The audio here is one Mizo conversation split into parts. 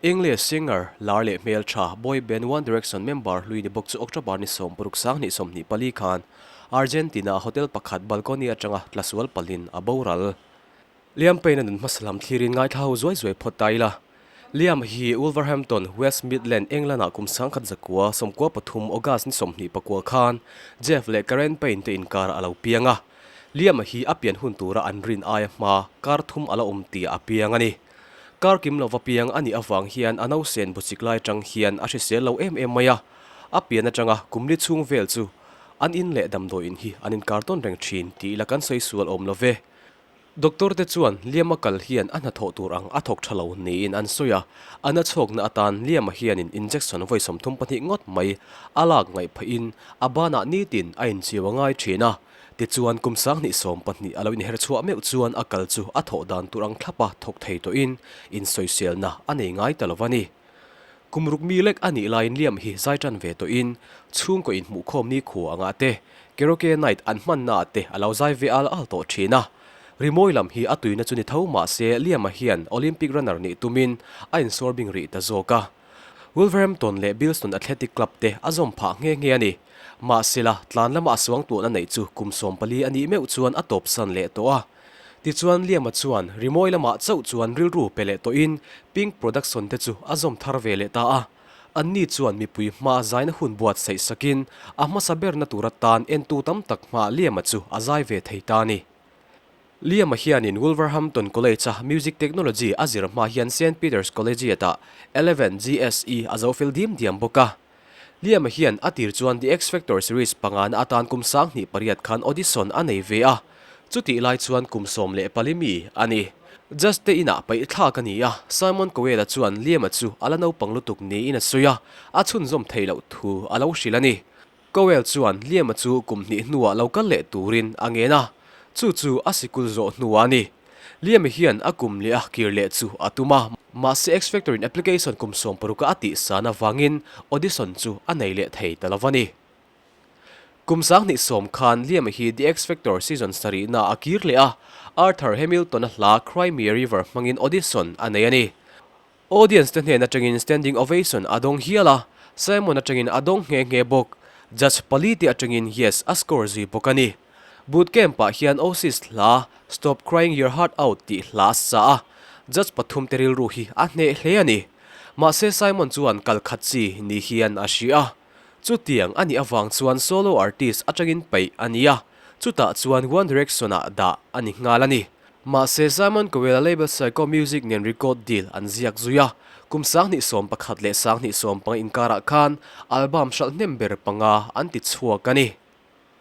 English singer lar leh hmeltha boy band One Direction member hlui ni bawk chu October ni 60 2024 khan Argentina hotel pakhat balcony atanga tlasual palhin a boral. Liam Payne-a nun hmasa lam thlirin ngaithla ho zuai zuai phawt ta ila. Liam hi Wolverhampton, West Midland, England-ah kum 1993 August ni 24 khan Jeff leh Karen Payne te inkarah a lo piang a. Liam-a hi a pian hun tura an rin aia hma kar thum a la awm tih a piang a ni. Kar kim lova piang a nih avang hian a nausen buchik lai atang hian a hrisel lo em em mai a, a pian atanga kum li chhung vel chu an in leh damdawiin hi an inkar tawn reng thin tih ila kan sawi sual awm lo ve. Doctor te chuan Liama kal hian a hnathawh tur ang a thawk tha lo niin an sawi a, a na chhawkna atan Liama hianin injection vawi 32 ngawt mai a lak ngaih phahin a banah nitin a inchiu a ngai thin a. Tichuan, kum 2012 a lo inher chhuah meuh chuan a kal chu a thawh dan tur ang thlapa thawk thei tawhin insawiselna a nei ngai ta lo va ni. Kum ruk mi lek a nih laiin Liam hi zai tan ve tawhin chhungkaw inhmuhkhawm ni khua angah te, karaoke night an hmannaah te a lo zai ve al al tawh thin a. Rimawi lam hi a tuina chu ni tho mah se Liam-a hian Olympic runner nih tumin a insawr bing rih ta zawk a. Wolverhampton leh Bilston Athletic Club te a zawm phah nghe nghe a ni. Mahsela, tlan lama a suang tuahna neih chu kum 14 a nih meuh chuan a tawpsan leh tawh a. Tichuan, Liam-a chuan rimawi lamah chauh chuan rilru pe leh tawhin Pink Production te chu a zawm thar ve leh ta a. Anni chuan mipui hmaa zaina hun buatsaih sakin a hmasa berna tur atan entu tam tak hmaah Liam-a chu a zai ve thei ta a ni. Liam-a hianin Wolverhampton College-a Music Technology a zir hma hian Saint Peter's Collegiate-ah 11 GSE a zo fel dim diam bawk a. Liam-a hian a tir chuan The X Factor Series pangana atan kum 2008 khan audition a nei ve a, chutih lai chuan kum 14 mi a ni. Judge te inah paih thlak a ni a, Simon Cowell-a chuan Liam-a chu a la naupang lutuk niin a sawi a, a chhunzawm theih loh thu a lo hrilh a ni. Cowell chuan Liam-a chu kum hnih hnuah lo kal leh turin a ngen a, chu chu a sikul zawh hnuah a ni. Liam-a hian a kum leh a kir leh chu a tum a, mahse X Factor-in application kum 60 a tihsan avangin audition chu a nei leh thei ta lo a ni. Kum 2010 khan Liam-a hi The X Factor season sarihna a kir leh a, Arthur Hamilton-a hla Cry Me a River hmangin audition a nei a ni. Audience te hnen atangin standing ovation a dawng hial a, Simon atangin a dawng nghe nghe bawk. Judge pali te atangin yes a score zui bawk a ni. Boot camp ah hian Oasis hla Stop Crying Your Heart Out tih hla a sa a, judge pathum te rilru hi a hneh hle a ni. Mahse Simon chuan kal khat chi ni hian a hria a. Chutiang a nih avang chuan solo artist atangin peih a ni a, chutah chuan One Direction ah dah a ni nghal a ni. Mahse, Simon Cowell-a label Syco Music nen record deal an ziak zui a, kum 2011 leh 2015 inkarah khan album hralh hnem ber panga an ti chhuak a ni.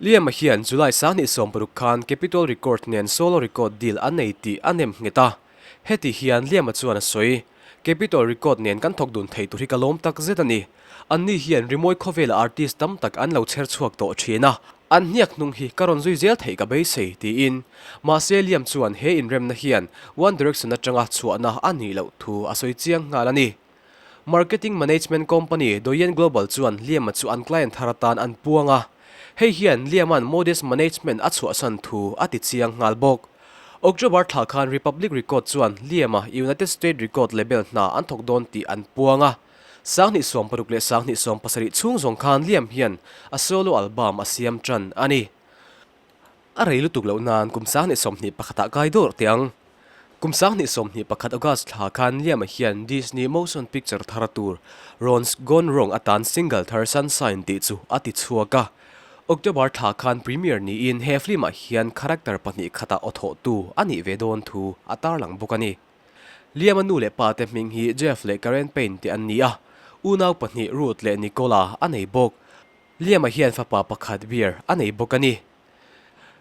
Liam-a hian July 2016 khan Capitol Records nen solo record deal a nei tih a nem nghet a. Heti hian Liam-a chuan a sawi, Capitol Record nen kan thawk dun thei tur hi ka lawm tak zet a ni. Anni hian rimawi khawvela artist tam tak an lo chher chhuak tawh thin a, an hniak hnung hi ka rawn zui zel theih ka beisei, tiin. Mahse Liam chuan he inremna hian One Direction atanga chhuahna a nih loh thu a sawi chiang nghal a ni. Marketing management company Doyen Global chuan Liam-a chu an client thar atan an puang a, hei hian Liam-a'n Modest Management a chhuahsan thu a ti chiang nghal bawk. October thla khan Republic Record chuan Liam-a United States record label hna an thawk dawn tih an puang a. 2016 leh 2017 chhung zawng khan Liam hian a solo album a siam tan a ni. A rei lutuk loh nan kum 2021 ah kai dawrh teh ang. Kum 2021 August thla khan Liam-a hian Disney motion picture thar tur Ron's Gone Wrong atan single thar Sunshine tih chu a ti chhuak a. October thla khan premiere niin he film-ah hian character pahnih khata aw thawhtu a nih ve dawn thu a tarlang bawk a ni. Liam-a nu leh pa te hming hi Jeff leh Karen Payne te an ni a, unau pahnih Ruth leh Nicola a nei bawk. Liam-a hian fapa pakhat Bear a nei bawk a ni.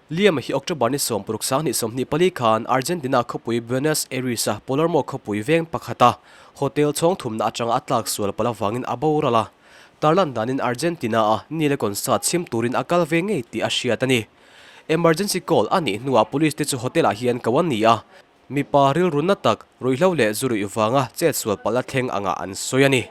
Liam-a hi October ni 60 2024 khan Argentina khawpui Buenos Aires-a Palermo khawpui veng pakhata hotel chhawng thumna atanga a tlak sual palh avangin a boral a. Tarlan danin Argentina-a ni leh concert chhim turin a kal ve ngei tih a hriat a ni. Emergency call a nih hnuah police te chu hotel-ah hian ko an ni a, mipa rilru na tak, ruihhlo leh zu ruih vanga chetsual palh a thleng angah an sawi a ni.